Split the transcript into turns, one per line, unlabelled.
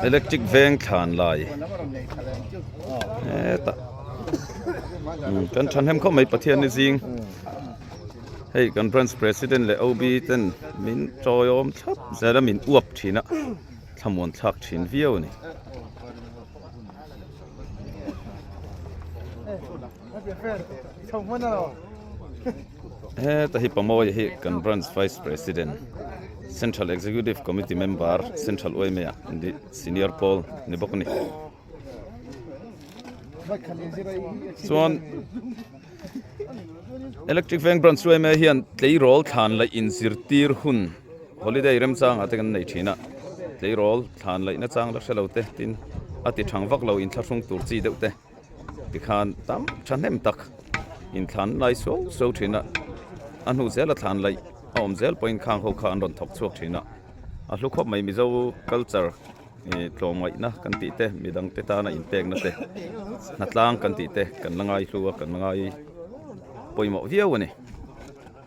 Electric veng thlan lai hetah kan thahnem khawp mai Pathian ni zing hei kan branch president leh OB ten min tawiawm thlap zel a min uap thin a thlamuan thlak thin viau a ni. Heta hi Pamawia hi kan branch vice president central executive committee member central yma senior pawl ni bawk a ni. Chuan electric veng branch yma hian tleirawl thlan laih inzirtir hun holiday remchangah te kan nei thin a tleirawl thlan laihna chang la hrelo te tin a ti thang vak lo inthlahrung tur chi deuh te. Tikhan tam thahnem tak inthlan lai suau suau thin a, a hnu zela thlan laih a awm zel pawhin khang ho kha an rawn thawk chhuak thin a, a hlu khawp mai Mizo culture ih tlawmngaihna kan tih te midang te tana inpekna te hnatlang kan tih te kan la ngai hlu a kan la ngai pawimawh viau a ni.